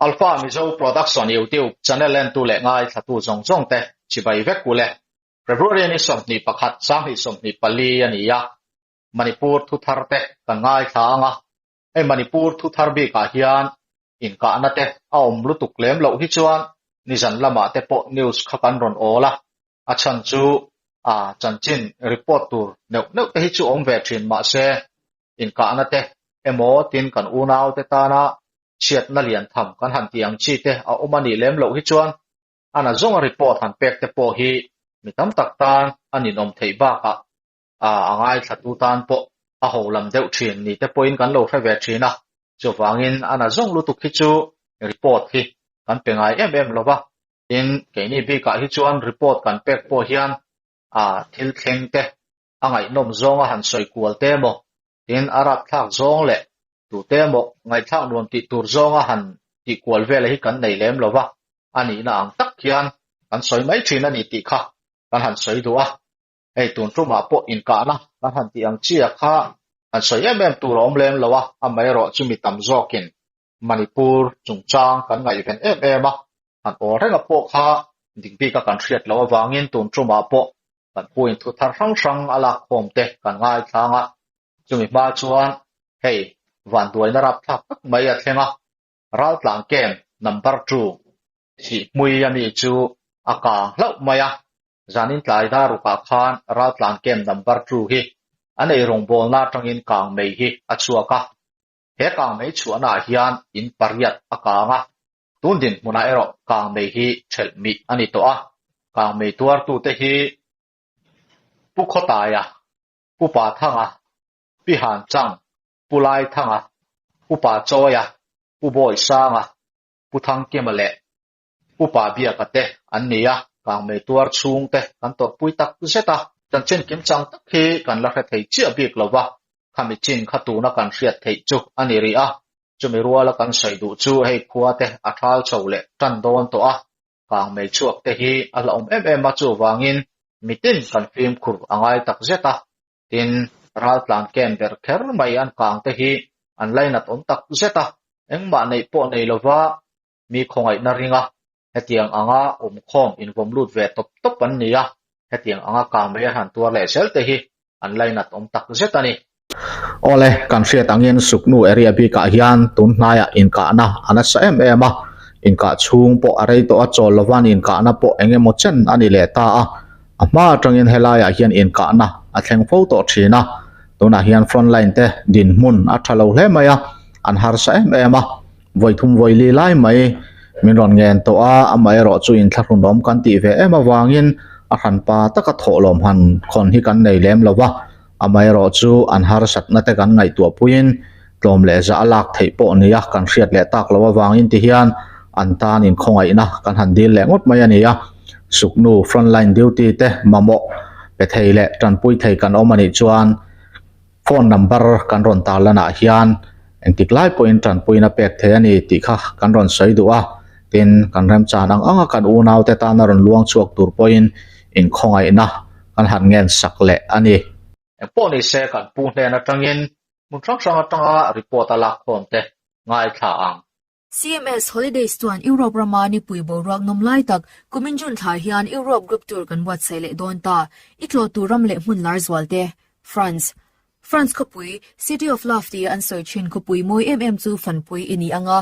Alpha Mizo Production YouTube channel entu leh ngaithlatu zawng zawng te chibai vek u le. February ni 21 2024 a ni a, Manipur thuthar te kan ngaithla ang a, hei Manipur thuthar bikah hian inkahna te a awm lutuk lem loh hi chuan nizan lamah te pawh news kha kan rawn awl a, a chhan chu a chanchin report tur neuh neuh te hi chu awm ve thin mahse inkahna te emaw tin kan unau te tana chhiatna lian tham kan han tih ang chi te a awm a nih lem loh hi chuan a na zawnga report han pek te pawh hi mi tam tak tan a ninawm theih bakah a a ngaithlatu tan pawh a ho lam deuh thin ni te pawhin kan lo hre ve thin a, chuvangin a na zawng lutuk hi chu report hi kan pe ngai em em lo va, tin keini bikah hi chuan report kan pek pawh hian a thil thleng te a ngaihnawm zawnga han sawi kual te emaw tin a rapthlak zawng leh tute emaw ngaihthlak nuam tih tur zawnga han tih kual vel hi kan nei lem lo va, a nihna ang tak hian kan sawi mai thin a ni tih kha kan han sawi duh a. Hei tun tumah pawh inkahna kan han tih ang chiah kha han sawi em em tur a awm lem lo a, amaherawh chu mi tam zawkin Manipur chungchang kan ngaihven em em a, han awl renga pawh kha dik bika kan hriat loh avangin tun tumah pawh kan puin thu thar hrang hrang a lakkhawm te kan ngaithlang a, chumi hma chuan hei vanduaina rapthlak tak mai a thleng a, Raltlang Camp Number Two Sihhmui ami chu a kang hlauh mai a, Zanin tlai darukah khan Raltlan Camp Number Two hi an ei rawngbawlna atangin kangmei hi a chhuak a. He kangmei chhuahnaah hian in pariat a kang a, tun dinhmunah erawh kangmei hi thelh mih a ni tawh a. Kangmei tuartute hi Pu Khawtaia, Pu Pathanga, Pi Hanchang, Pu Laithanga, Pu Pachawia, Pu Bawisanga, Pu Thangkima leh Upa Biaka te an ni a, kangmei tuar chhung te kan tawrhpui tak zet a. Chanchin kimchang tak hi kan la hre thei chiah bik lo va, khami chin kha tuna kan hriat theih chu a ni rih a, chumi ruala kan sawi duh chu hei khua te a thal chho leh tan dawn tawh a, kangmei chhuak te hi a hlauhawm em em a, chuvangin mitin kan fimkhur a ngai tak zet a, tin raltlan ken ber kher mai an kang te hi an lainat awm tak zet a, engmah neih pawh nei lova Mi khawngaihna ringa hetiang anga awmkhawm invawm lut ve tawp tawp an ni a, hetiang anga kangmei a han tuar leh zel te hi an lainat awm tak zet a ni. Awle, kan hriat angin Suknu area bikah hian tun hnaiah inkahna a nasa em em a, inkah chhung pawh a rei tawh a, chawl lovan inkahna pawh eng emaw chen a ni leh ta a, a hma atangin helaiah hian inkahna a thleng fo tawh thin a, tunah hian frontline te dinhmun a tha lo hle mai a, an harsa em em a. Vawi thum vawi li lai mai min rawn ngen tawh a, amaherawh chu inthlahrunawm kan tih ve em avangin a hranpa taka thawhlawm han khawn hi kan nei lem lo va, amaherawh chu an harsatna te kan ngaihtuah puiin tlawm leh zah a lak theih pawh nia kan hriat leh tak loh avangin ti hian an tan inkhawngaihna kan han dil leh ngawt mai a ni a, Suknu frontline duty te mamawh pe thei leh tanpui thei kan awm a nih chuan Phone number kan rawn tarlanah hian engtik lai pawhin tanpuina pek thei a ni tih kha kan rawn sawi duh a, tin kan remchan ang anga kan unaute tana rawn luang chhuak tur pawhin inkhawngaihna kan han ngen sak leh a ni. Engpawh ni se kan pu hnen atangin hmun hrang hrang atanga report a lakkhawm te ngaithla ang. CMS Holidays chuan Europe rama nipui boruak nawm lai tak kumin June thla hian Europe Group Tour kan buatsaih leh dawn ta. I tlawh tur ram leh hmun lar zual te. France. France khawpui, City of Love tia an sawi thin khawpui mawi em em chu fanpui i ni ang a,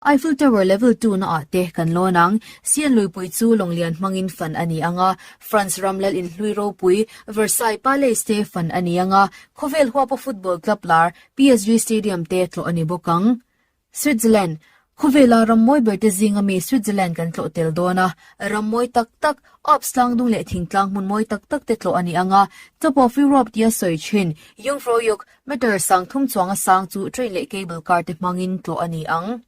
Eiffel Tower level two na ah te kan lawn ang. Seine luipui chu lawnglian hmangin fan a ni ang a, France ram lal inhlui ropui Versailles Palace te fan a ni ang a, khawvel huapa football club lar PSG Stadium te tlawh a ni bawk ang. Switzerland, Khawvela ram mawi ber te zinga mi Switzerland kan tlawh tel dawn a, ram mawi tak tak, Alps tlang dung leh thingtlang hmun mawi tak tak te tlawh a ni ang a, Top of Europe tia sawi thin, Jungfraujoch, meter sang thum chuanga sang chu train leh cable car te hmangin tlawh a ni ang.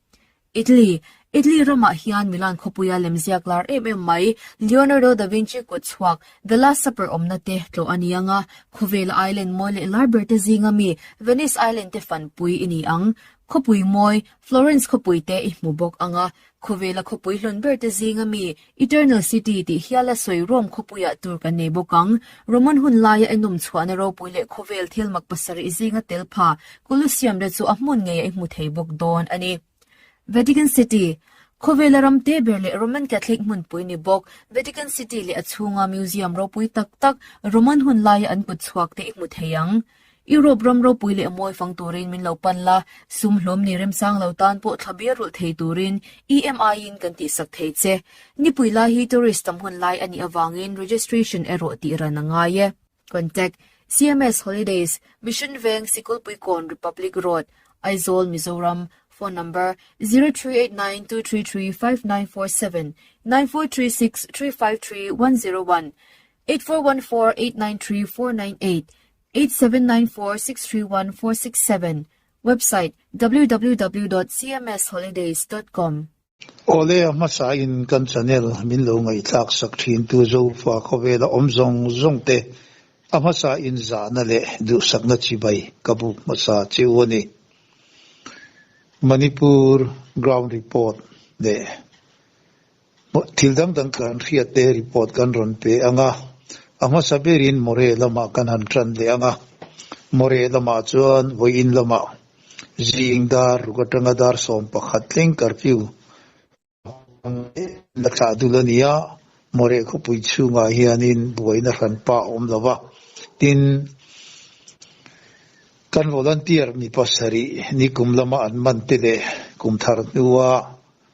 Italy, Italy ramah hian Milan khawpuia lemziak lar em em mai, Leonardo da Vinci kut chhuak, The Last Supper awmna te tlawh a ni ang a, khawvela island mawi leh lar ber te zinga mi Venice Island te fanpui i ni ang. Khawpui mawi, Florence khawpui te i hmu bawk ang a, khawvela khawpui hlawn ber te zinga mi, Eternal City tih hiala sawi Rome khawpuiah tur kan nei bawk ang. Roman hun laia enawm chhuahna ropui leh khawvel thil mak pasarih zinga tel pha Colosseum te chu a hmun ngeiah i hmu thei bawk dawn a ni. Vatican City. Khawvela ram te ber leh Roman Catholic hmunpui ni bawk Vatican City leh a chhunga museum ropui tak tak Roman hun laia an kut chhuak te i hmu thei ang. Europe ram ropui leh mawi fang turin min lo pan la, sum hlawm ni remchang lo tan pawh thla bial rulh thei turin EMI in kan tihsak thei che. Nipui lai hi tourist tam hun lai a nih avangin registration erawh tih ran a ngai e. Contact, CMS Holidays, Mission Veng, Sikulpuikawn, Republic Road, Aizawl, Mizoram, Phone number, 0389 233 5947, 9436 353 101, 8414 893 498, 8794 631 467, Website, www.cmsholidays.com. Awle a hmasa in kan channel min lo ngaihthlak sak thin tu Zofa khawvela awm zawng zawng te a hmasa in zahna leh duhsakna chibai ka buk hmasa cheu a ni. Manipur ground report leh thil dang dang kan hriat te report kan rawn pe ang a, a hmasa berin Moreh lamah kan han tan leh ang a, Moreh lamah chuan vawiin lamah Zing dar ruk atanga dar 11 thleng curfew la thlah dul a ni a, Moreh khawpui chhungah hianin buaina hranpa a awm lo va. Tin, kan volunteer mi pasarih ni kum lama an man te leh kum thar hnua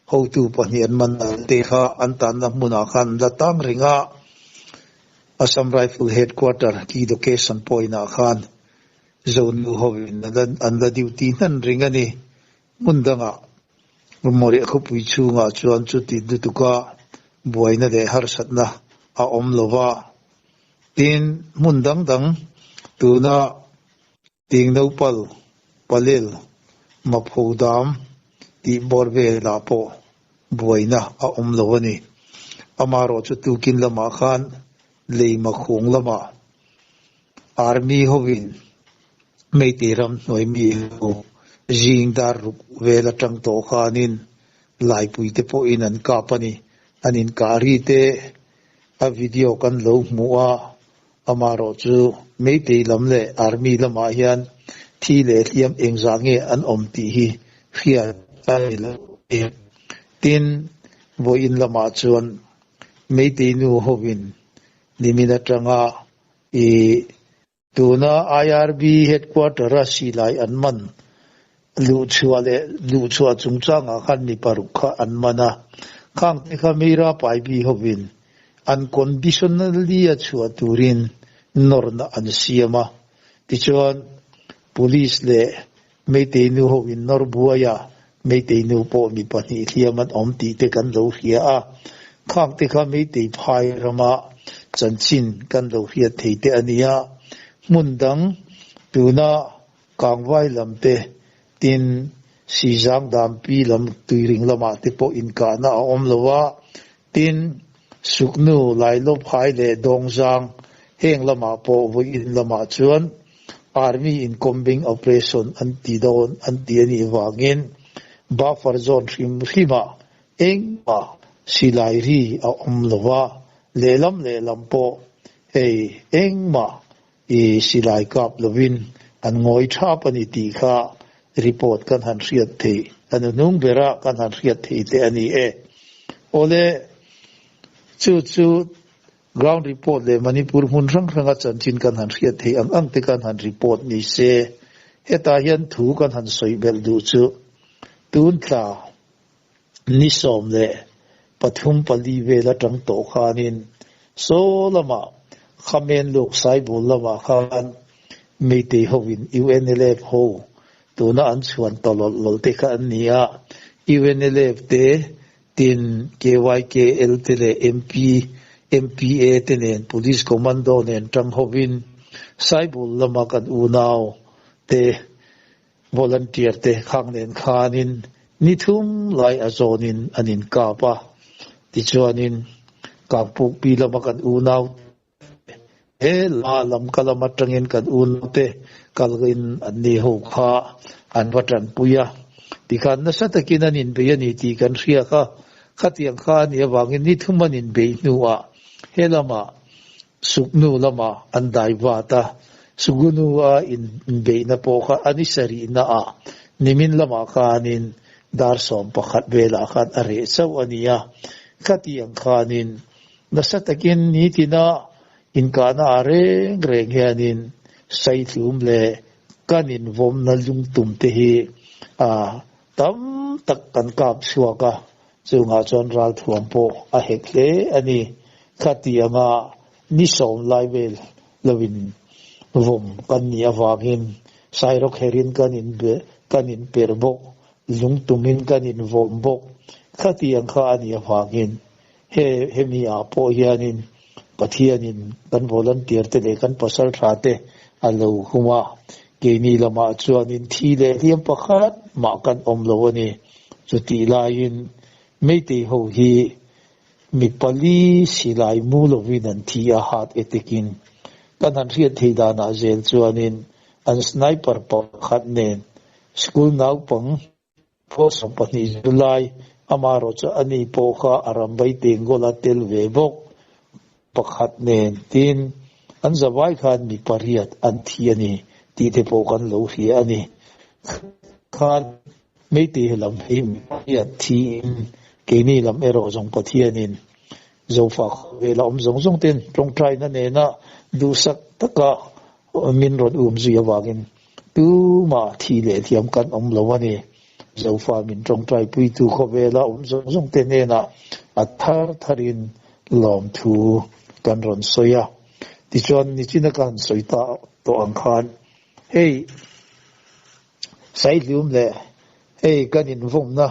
hotu pahnih an man te kha an tanna hmunah khan an la tang reng a, Assam Rifle Headquarter key location point-ah khan Zonu hovin an la duty hnan ring a ni. Hmun dangah Mawreh khawpui chhungah chuan chuti lutuka buaina leh harsatna a awm lo va. Tin, hmun dang dang tuna Tingnopal, Palel, Maphodam tih bawr velah pawh buaina a awm lo a ni. Amaherawhchu tukin lamah khan lei makhung lamah Army hovin Meitei ram hnuai mi ho zing dar ruk vel atang tawh khanin laipui te pawhin an kap a ni. An inkah ri te a video kan lo hmu a, amaherawh chu Meitei lam leh Army lamah hian thi leh hliam engzah nge an awm tih hi hriat a ni lo e. Tin, vawiin lamah chuan Meitei nu hovin nimin atanga I tuna IRB headquarter a silai an man luhchhuah leh luhchhuah chungchangah khan mi paruk kha an man a, khang te kha Meira Paibi hovin unconditionally a chhuah turin nawrna an siam a, tichuan Police leh Meitei nu hovin nawr buai a, Meitei nu pawh mi pahnih hliam an awm tih te kan lo hria a, khang te kha Meitei phai rama chanchin kan lo hriat thei te a nia. Hmun dang tuna Kangvai lam te, tin Sizang Dampi lam Tuiring lamah te pawh inkahna a awm lo a, tin Suknu, Lailawphai leh Dawngzang heng lamah pawh vawiin lamah chuan Army in combing operation an ti dawn an ti a nih vangin buffer zone hrim hrimah engmah silai ri a awm lo va, lehlam lehlam pawh hei engmah i silai kap lovin an ngawi thap a ni tih kha report kan han hriat theih a nuhnung bera kan han hriat theih te a ni e. Awle, chu chu Ground report leh Manipur hmun hrang hranga chanchin kan han hriat theih ang ang te kan han report ni se, hetah hian thu kan han sawi belh duh chu tun tla ni 13 pali vel atang tawh khanin saw lamah Khamen Luk Saibul lamah khan Meitei hovin UNLF ho tuna an chhuan ta lawlh lawlh te kha an ni a, UNLF te Tin, KYKL te leh MP, MPA te nen Police Commando nen tang hovin Saibul lama kan unau te volunteer te khang nen khanin ni thum lai a zawnin an inkap a. Tichuanin Kangpukpi lama kan unau He la lam ka lam atangin kan unaute kalin an ni ho kha an va tanpui a, tikhan nasa takin an inbei a ni tih kan hria kha. Khatiang kha a nih avangin ni thum an inbei hnuah he lamah Suknu lamah an dai vat a, Sugunu a inbeihna pawh kha a ni sarihnaah nimin lamah khanin. Dar 11 velah khan a reh chauh a ni a. Khatiang khanin nasa takin nitina inkahna ah reng reng hianin Saihlum leh kan invawmna lungtum te hi a tam tak kan kap chhuak a, chungah chuan ralthuam pawh a hek hle a ni. Khatianga ni sawm lai vel lovin vawm kan nih avangin sairawkherin kan in kan in per bawk, lungtumin kan in vawm bawk. Khatiang kha a nih avangin he hemi ah pawh hianin Pathianin kan volunteer te leh kan pasal tha te a lo hum a, keini lamah chuanin thi leh hliam pakhat mah kan awm lo a ni. Chutih laiin Meitei ho hi Mi pali silai mu lovin an thi a heart attack in kan han hriat thei danah zel chuanin an sniper pakhat nen school naupang pawh 12 zirlai amaherawh chu ani pawh kha a rambai tenggoal a tel ve bawk pakhat nen tin an zavai khan mi pariat an thi a ni tih te pawh kan lo hria a ni khan Meitei lam hi mi pariat thiin keini lam erawh zawng Pathianin Zofa khawvela awm zawng zawng ten tawngtaina nena duhsak taka min rawn um zui avangin tumah thi leh thiam kan awm lo a ni. Zofa min tawngtaipuitu khawvela awm zawng zawng te hnenah a thar tharin lawmthu kan rawn sawi a. Tichuan nichina ka han sawi ta tawh ang khan hei, Saihlum leh hei kan invawmna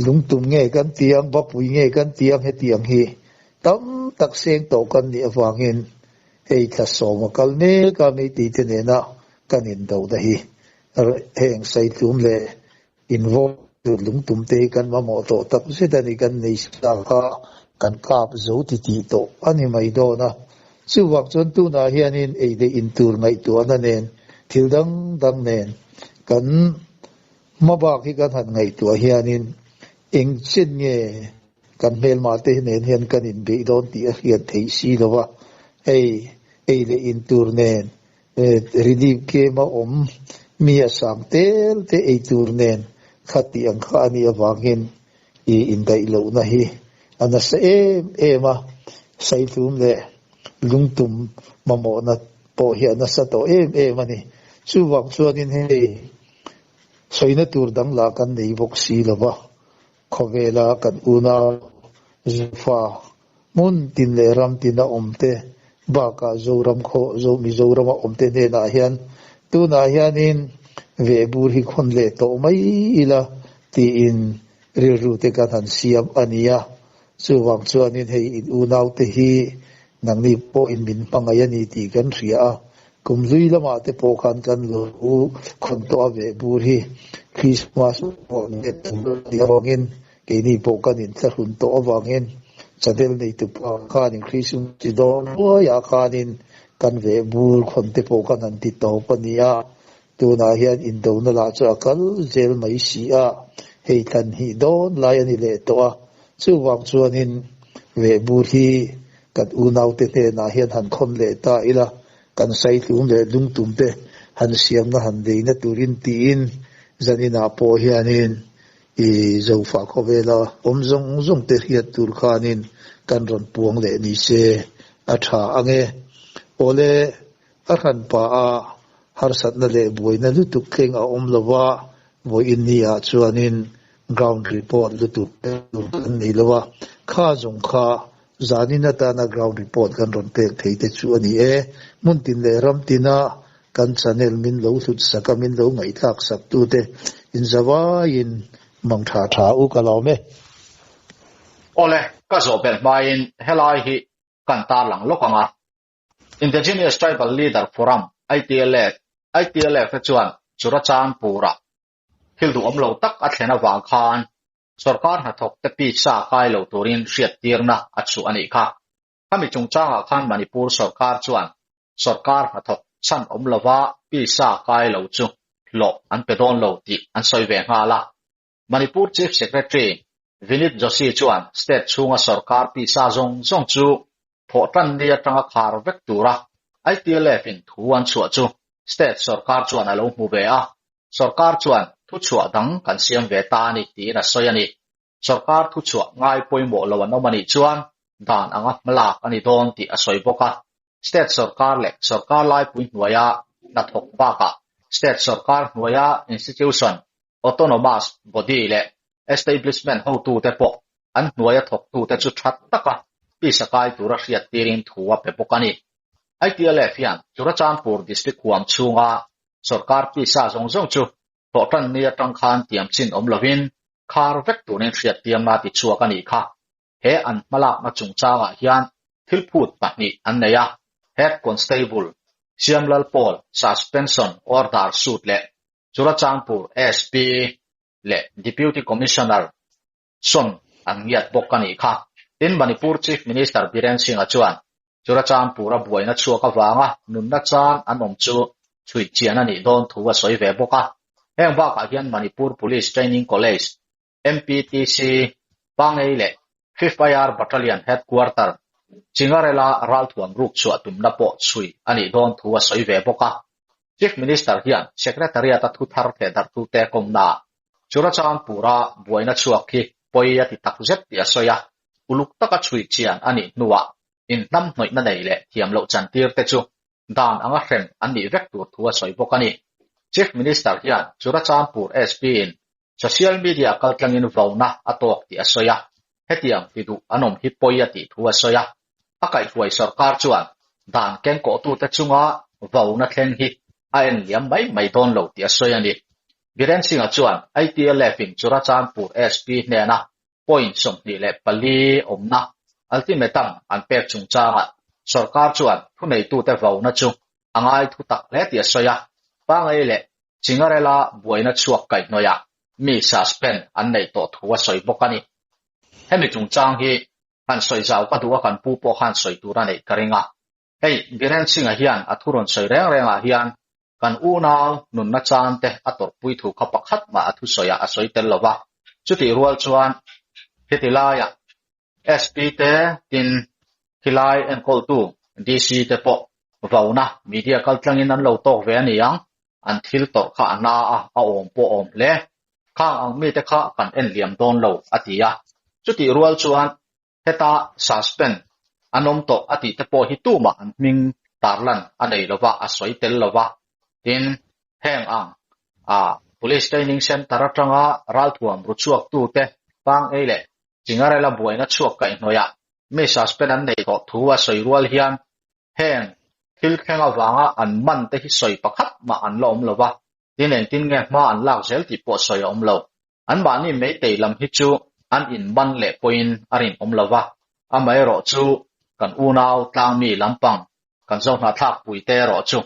lungtum nge kan tiang, bapui nge kan tiang hetiang hi tam tak seng tawh kan nih avangin hei thla sawm a kal mek a meitei te nena kan indohna hi heng Saihlum leh invawm tur lungtum te hi kan mamawh tawh tak zet a ni kan nei sa kha kan kap zo ti tih tawh a ni mai dawn a. Chuvang chuan tunah hianin ei leh in tur ngaihtuahna nen thil dang dang nen kan hma bak hi kan han ngaihtuah hianin eng chen nge kan hmelmah te nen hian kan inbeih dawn tih a hriat theih si lo va. Hei ei leh in tur nen relief game a awm mi a sang tel te ei tur nen kha tih ang kha a nih avangin i indaih lohna hi a nasa em em a, Saihlum leh lungtum mamawhna pawh hi a nasa tawh em em a ni. Chuvang chuanin hei sawina tur dang lah kan nei bawk si lo va, khawvela kan unau Zofa hmun tin leh ram tina awmte bakah Zoram khaw Mizorama awmte hnenah hian tunah hianin vehbur hi khawn leh tawh mai ila tiin rilru te kan han siam a ni a. Chuvang chuanin hei in unaute hi nangni pawhin min hmangaih a ni tih kan hria a, kum hlui lamah te pawh khan kan lo khawn tawh a vehbur hi Krismas pawh let tur a nih avangin Keini pawh kan inthlahrun tawh avangin channel neitu pa khanin Krismas chi dawn ruaiah khanin kan veh bur khawn te pawh kan han ti tawp a ni a, tunah hian indona lah chu a kal zel mai si a, hei thlan hnih dawn lai a ni leh tawh a, chuvang chuanin veh bur hi kan unaute hnenah hian han khawn leh ta ila, kan saihlum leh lungtum te han siamna han leina turin tiin zaninah pawh hianin I Zofa khawvela awm zawng zawng te hriat tur khanin kan rawn puang leh ni se a tha ang e. Awle, a hran pa a harsatna leh buaina lutuk thleng a awm lo va, vawiin ni ah chuanin ground report lutuk tur kan nei lo a, kha zawng kha zanin atana ground report kan rawn pek thei te chu a ni e. Hmun tin leh ram tina Kan channel min lo hlut sak a, min lo ngaihthlak sak tute inzavaiin mang tha tha u ka lawm e. Awle, ka zawh belh hmain helai hi kan tarlang lawk ang a. Indigenous Tribal Leader Forum, ITLF, ITLF te chuan Churachandpur-ah thil duhawm lo tak a thlen avang khan sorkar hnathawk te pisa kai lo turin hriattirna a chhuah a nih kha. Khami chungchangah khan Manipur sorkar chuan Sorkar hnathawk chhan awm lova pisa kai lo chu hlawh an pe dawn lo tih an sawi ve nghal a. Manipur Chief Secretary Vinit Joshi chuan state chhunga sorkar pisa zawng zawng chu thawhtan ni atanga khar vek tura ITLF in thu an chhuah chu state sorkar chuan a lo hmu ve a. Sorkar chuan. thuchhuah dang kan siam ve ta a ni tiin a sawi a ni. Sorkar thuchhuah ngai pawimawh lo an awm a nih chuan dan anga hmalak a ni dawn tih a sawi bawk a. State sorkar leh sorkar laipui hnuaia hnathawk bakah state sorkar hnuaia institution, autonomous body leh establishment hotute pawh an hnuaia thawktute chu tha taka pisa kai tura hriat tirin thu a pe bawk a ni. ITLF hian Churachandpur District huam chhunga sorkar pisa zawng zawng chu thawhtan ni atang khan tiam chin awm lovin khar vek turin hriattiamna tichhuak a nih kha. He an hmalakna chungchangah hian thil phut pahnih an nei a, Head Constable Siamlal Paul suspension order suit leh Churachandpur SP leh Deputy Commissioner sawn an ngiat bawk a nih kha. Tin, Manipur Chief Minister Biren Singh-a chuan Churachandpur-a buaina chhuak avanga nunna chan an awm chu chhui chian a nih dawn thu a sawi ve bawk a. Heng bakah hian Manipur Police Training College, MPTC, Pangei leh Fifth IR Battalion Headquarter, Chingarela ralthuam ruk chhuah tumna pawh chhui a nih dawn thu a sawi ve bawk a. Chief Minister hian Secretariat-a thu thar thehdarhtute kawmnaah Churachandpur-a buaina chhuak hi pawi a ti takzet tih a sawi a, uluk taka chhui chian a nih hnuah inhnamhnawihna nei leh thiam loh chantir te chu dan anga hrem an nih vek tur thu a sawi bawk a ni. Chief Minister hian Churachandpur SP-in social media kaltlangin vauna a tawk tih a sawi a, hetiang ti duh an awm hi pawi a tih thu a sawi a. A kaihhruai sorkar chuan dan kengkawhtute chunga vauna thleng hi a en liam mai mai dawn lo tih a sawi a ni. Biren Singh-a chuan ITLF-in Churachandpur SP hnena point 24 awmna ultimatum an pek chungchangah sorkar chuan thuneitute vauna chu a ngai thu tak hle tih a sawi a. Pangai leh Chingarela buaina chhuak kaihhnawihah mi suspend an neih tawh thu a sawi bawk a ni. Hemi chungchang hi han sawi zau ka duh a kan pu pawh khan sawi tur a neih ka ring a. Hei Biren Singh-a hian a thu rawn sawi reng rengah hian kan unau nunna chan te a tawrhpui thu kha pakhat mah a thusawiah a sawi tel lo va. Chutih rual chuan heti laiah SP te tin khilai enkawltu DC te pawh vauna media kaltlangin an lo tawk ve a ni ang, an thil tawrh kha a na a, a awm pawh a awm hle. Khang ang mite kha kan en liam dawn lo, a ti a. Chutih rual chuan heta suspend an awm tawh a tih te pawh hi tumah an hming tarlan a nei lo va, a sawi tel lo va. Tin, heng ang a Police Training Centre atanga ralthuam ru chhuaktute pang ei leh Chingarela buaina chhuak kaihhnawihah mi suspend an neih tawh thu a sawi rual hian heng thil thleng avanga an man te hi sawi pakhat mah an la awm lo va, tin engtin nge hma an lak zel tih pawh sawi a awm lo. Anmahni meitei lam hi chu an inman leh pawhin a rinawm lo va, amaherawh chu kan unau tlangmi lampang kan zohnahthlak puite erawh chu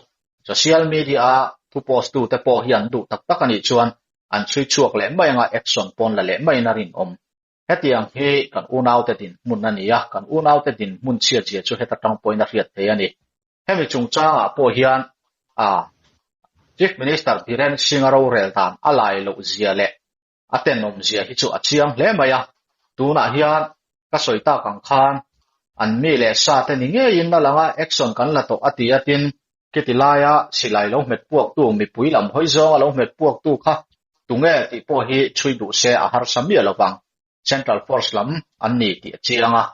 social media-a thu post tute pawh hi an duh tak tak a nih chuan an chhui chhuak leh mai anga action pawn la leh maiin a rinawm. Hetiang hi kan unaute dinhmun a ni a, kan unaute dinhmun chhiatzia chu heta tang pawhin a hriat thei a ni. Hemi chungchangah pawh hian a Chief Minister Biren Singh-a rorel dan a lai loh zia leh a tenawm zia hi chu a chiang hle mai a. Tunah hian ka sawi tak ang khan an mi leh sa te ni ngeiin a lang a, action kan la tawh a ti a tin khiti laia silai lo hmet puaktu mipui lam hawi zawnga lo hmet puaktu kha tunge tih pawh hi chhui duh se a harsa miah lo vang. Central Force lam an ni tih a chiang a,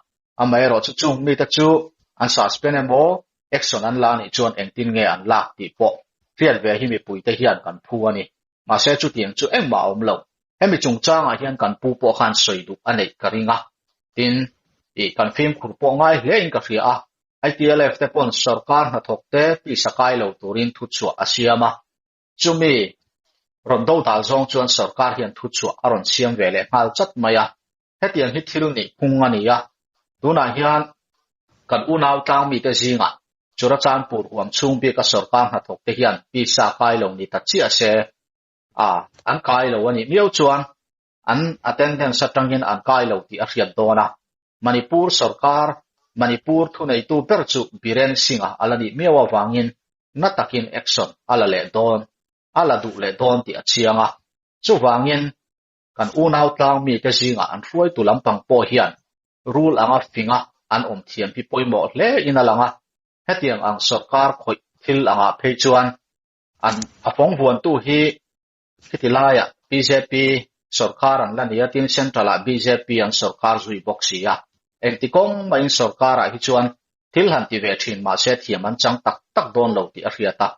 amaherawhchu chung mite chu an suspend emaw action an la anih chuan engtin nge an lak tih pawh hriat ve hi mipuite hian kan phu a ni. Mahse chutiang chu engmah a awm lo. Hemi chungchangah hian kan pu pawh khan sawi duh a neih ka ring a, tin ih kan fimkhur pawh ngai hle in ka hria a, ITLF te pawn sorkar hnathawk te tisa kai lo turin thuchhuah a siam a, Chumi rawn do dal zawng chuan sorkar hian thuchhuah a rawn siam ve leh nghal chat mai a. Hetiang hi thil nih phung a ni a. Tunah hian kan unau tlangmite zingah Churachandpur huam chhung bika sorkar hnathawkte hian pisa kai lo ni ta chiah se, a, an kai lo a nih miau chuan an attendance atangin an kai lo tih a hriat dawn a. Manipur sorkar, Manipur thuneitu ber chu Biren Singh-a a la nih miau avangin na takin action a la leh dawn, a la duh leh dawn tih a chiang a. Chuvangin, kan unau tlang mite zingah an hruaitu lampang pawh hian rul anga finga an awm thiam hi pawimawh hle in a lang a. Hetiang ang sorkar khawih thil angah phei chuan an a fawng vuantu hi khiti laiah. Bjp sorkar an la ni a, tin Central ah bjp an sorkar zui bawk si a. Engti kawng mahin sorkar ah hi chuan thil han ti ve thin mahse thiam an chang tak tak dawn lo tih a hriat a.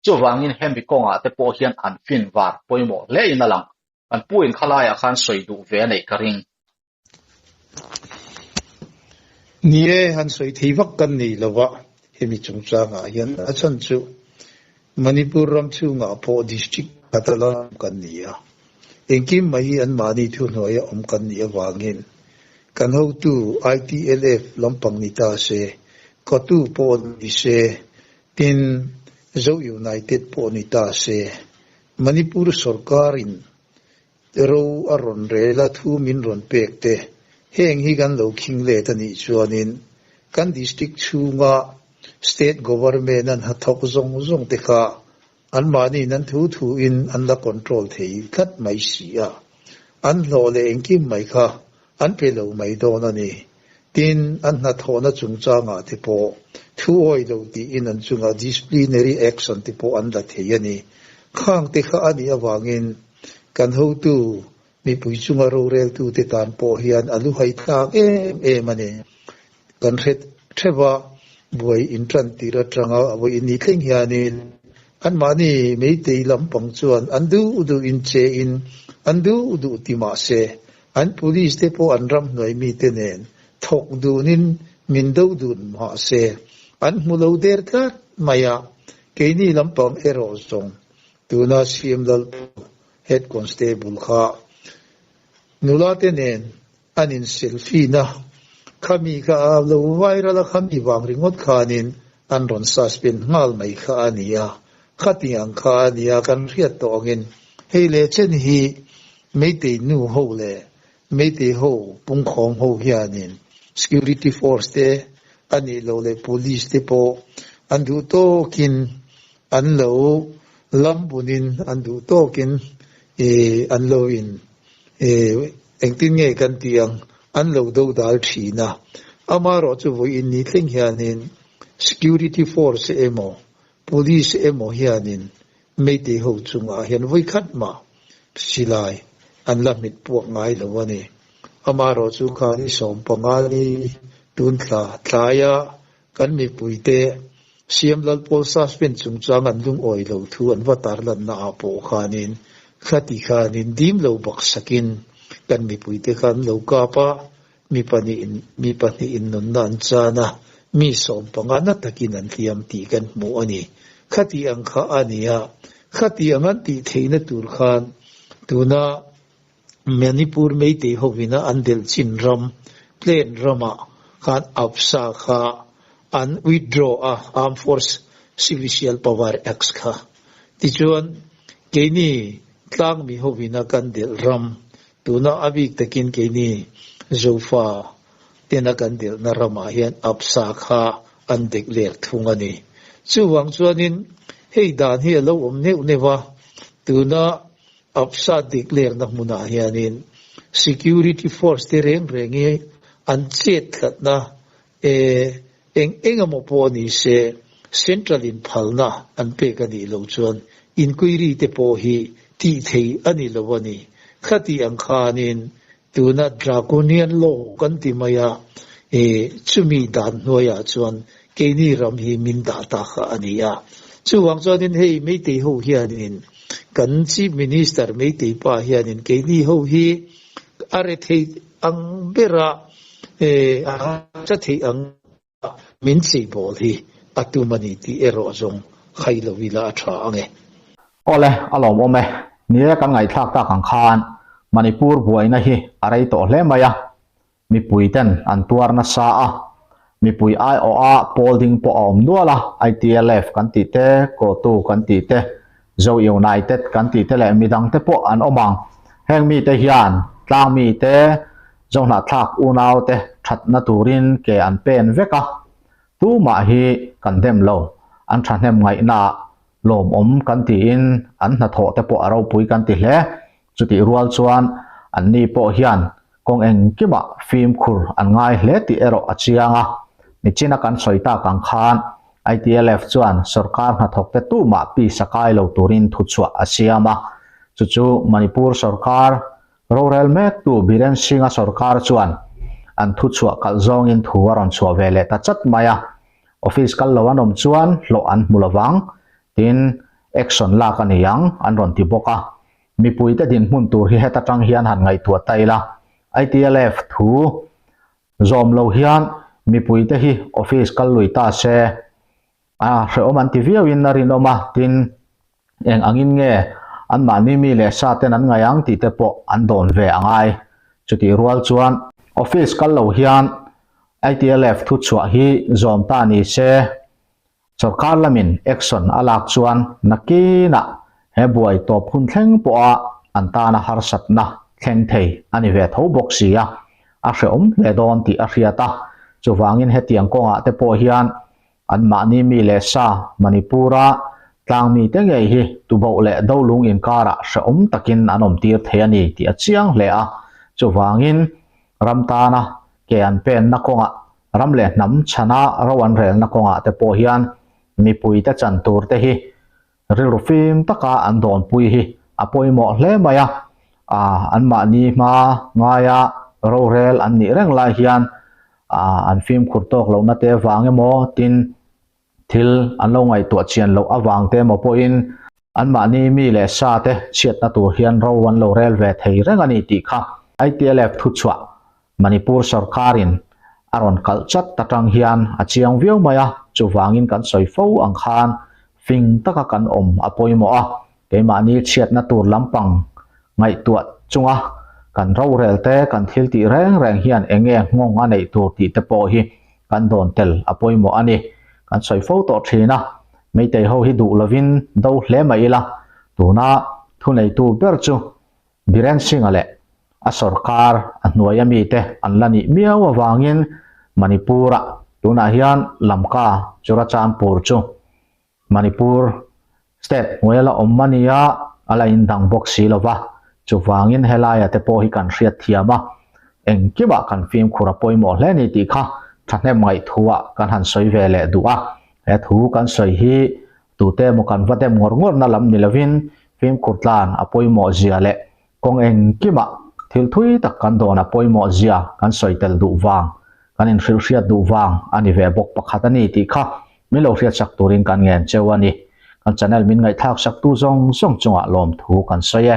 Chuvangin hemi kawngah te pawh hian an fin var pawimawh hle in a lang. Kan pu in khalaiah khan sawi duh ve a neih ka ring. Ni e, han sawi thei vak kan nei lo va, hemi chungchangah hian a chhan chu Manipur ram chhungah pawh district khat a lam kan ni a, engkim mai hi anmahni thuhnuaia awm kan nih avangin kan hotu ITLF lampang ni ta se, kotu pawh ni se, tin Zo United pawh ni ta se, Manipur sorkarin Ro a rawn rel a, thu min rawn pek te, heng hi kan lo khing let a nih chuanin kan district chhunga state government an hnathawk zawng zawng te kha anmahniin an thu thuin an la control thei tlat mai si a, an hlawh leh engkim mai kha an pe lo mai dawn a ni. Tin, an hnathawhna chungchangah te pawh thu awi lo tiin an chungah disciplinary action te pawh an la thei a ni. Khang te kha a nih avangin kan hotu mipui chunga roreltute tan pawh hian a luhai tlak em em a ni. Kan hre theuh a, buai intan tir atanga vawi innih thleng hianin anmahni meitei lampang chuan an duh duh in che in an duh duh ti mah se An police te pawh an ramhnuai mite nen thawk dunin min do dun mah se an hmu lo der tlat mai a, keini lampang erawh zawng tuna CM Lalpu Head Constable kha nula te nen an in selfie na khami kha a lo viral a khami vang ringawt khanin an rawn suspend nghal mai kha a ni a, khatiang kha a nia kan hriat tawh angin hei leh chen hi Meitei nu ho leh Meitei ho pungkhawm ho hianin security force te a nih loh leh police te pawh an duh tawkin an lo lam bunin an duh tawkin ih an lo in ih engtin nge kan tih ang an lo do dal thin a. Amaherawhchu vawiin ni thleng hianin security force emaw police emaw hianin Meitei ho chungah hian vawikhat mah silai an la hmit puak ngai lo a ni. Amaherawh chu kha ni 15 ni tun thla tlaia kan mipuite Siam Lalpawl suspend chungchang an lungawi lo thu an va tarlanna ah pawh khanin khati khanin dim lo baksakin kan mipuite kha an lo kap a, Mi pahnihin mi pahnihin nunna an chan a, mi 15 na takin an hliam tih kan hmu a ni. Khati ang kha a ni a, khati ang an tih theihna tur khan tuna Manipur Meitei hovina an delh chin ram, plain ramah khan AFSA kha an withdraw a, Armed Force Civicial Power Acts kha. Tichuan, keini tlangmi hovina kan delh ram Tuna a bik takin keini Zofa tena kan delhna ramah hian Apsa kha an dek lek thung a ni. Chuvang chuanin hei dan hi a lo awm neuh neuh a, tuna Apsa dek lekna hmunah hianin security force te reng reng hi an chet tlatna e eng eng emaw pawh ni se central in phalna an pek a nih loh chuan inquiry te pawh hi tih thei a ni lo a ni. Khati ang khanin tuna draconian law kan ti mai a, e chumi dan hnuaiah chuan keini ram hi min dah ta kha a ni a. Chuvang chuanin hei Meitei ho hianin kan Chief Minister Meitei pa hianin keini ho hi a rethei ang bera e a tha theih ang a min cheibawl hi a tum a ni tih erawh zawng khai lo ila a tha ang e. Awle, a lawmawm e. Ni e, kan ngaihthlak tak ang khan Manipur buaina hi a rei tawh hle mai a, mipui ten an tuar nasa a, mipui aiawh a pawl ding pawh a awm nual a, ITLF kan tih te, Kotu kan tih te, Zo United kan tih te leh midang te pawh an awm ang. Heng mite hian tlang mite Zohnahthlak unau te thatna turin ke an pen vek a, tumah hi kan dem lo, an thahnem ngaihnaah lawmawm kan tiin an hnathawh te pawh a ropui kan ti hle. Chutih rual chuan anni pawh hian kawng engkimah fimkhur an ngai hle tih erawh a chiang a. Nichina kan sawi tak ang khan ITLF chuan sorkar hnathawkte tumah pisa kai lo turin thuchhuah a siam a. Chu chu Manipur sorkar rorel mektu Biren Singh-a sorkar chuan an thuchhuah kalh zawngin thu a rawn chhuah ve leh ta chat mai a. Office kal lo an awm chuan hlawh an hmu lovang, tin action lak a ni ang an rawn ti bawk a. Mipuite dinhmun tur hi heta tang hian han ngaihtuah ta ila, ITLF thu zawm lo hian mipuite hi office kal lui ta se, a hrehawm an ti viauin a rinawm a, tin eng angin nge anmahni mi leh sa ten an ngaih ang tih te pawh an dawn ve a ngai. Chutih rual chuan office kal lo hian ITLF thuchhuah hi zawm ta ni se, Sorkar lamin action a lak chuan nakinah he buai tawp hun thleng pawha an tana harsatna thleng thei a ni ve tho bawk si a, a hrehawm hle dawn tih a hriat a. Chuvangin hetiang kawngah te pawh hian anmahni mi leh sa Manipur-a tlang mite ngei hi tuboh leh dolung inkarah hrehawm takin an awmtir thei a ni tih a chiang hle a. Chuvangin ram tana ke an penna kawngah Ram leh hnam chhana ro an relna kawngah te pawh hian mipuite chan tur te hi rilru fim taka an dawnpui hi a pawimawh hle mai a, ah anmahni hma ngaia rorel an nih reng lai hian ah an fimkhur tawk lohna te vang emaw tin Thil an lo ngaihtuah chian loh avang te emaw pawhin anmahni mi leh sa te chhiatna tur hian ro an lo rel ve thei reng a ni tih kha ITLF thuchhuah Manipur sorkarin a rawn kalh chat atang hian a chiang viau mai a, chuvangin kan sawi fo ang khan fing taka kan awm a pawimawh a, keimahni chhiatna tur lampang ngaihtuah chunga kan rorel te kan thil tih reng reng hian eng nge nghawng a neih tur tih te pawh hi kan dawn tel a pawimawh a ni. Kan sawi fo tawh thin a, Meitei ho hi duh lovin do hle mai ila, tuna thuneitu ber chu Biren Singh-a leh a sorkar a hnuaia mite an la nih miau avangin Manipur-ah tunah hian Lamka Churachandpur chu Manipur state hnuaia la awm a nia, a la indang bawk si lo va, chuvangin helaia te pawh hi kan hriat thiam a, engkimah kan fimkhur a pawimawh hle ni tih kha thahnem ngaihthua kan han sawi ve leh duh a, he thu kan sawi hi tute emaw kan va dem ngawr ngawrna lam ni lovin fimkhur tlan a pawimawh zia leh Kawng engkimah thil thui tak kan dawn a pawimawh zia kan sawi tel duh vang, kan inhrilhhriat duh vang a ni ve bawk pakhat a ni tih kha min lo hriatsak turin kan ngen cheu a ni. Kan channel min ngaihthlaksak tu zawng zawng chungah lawmthu kan sawi e.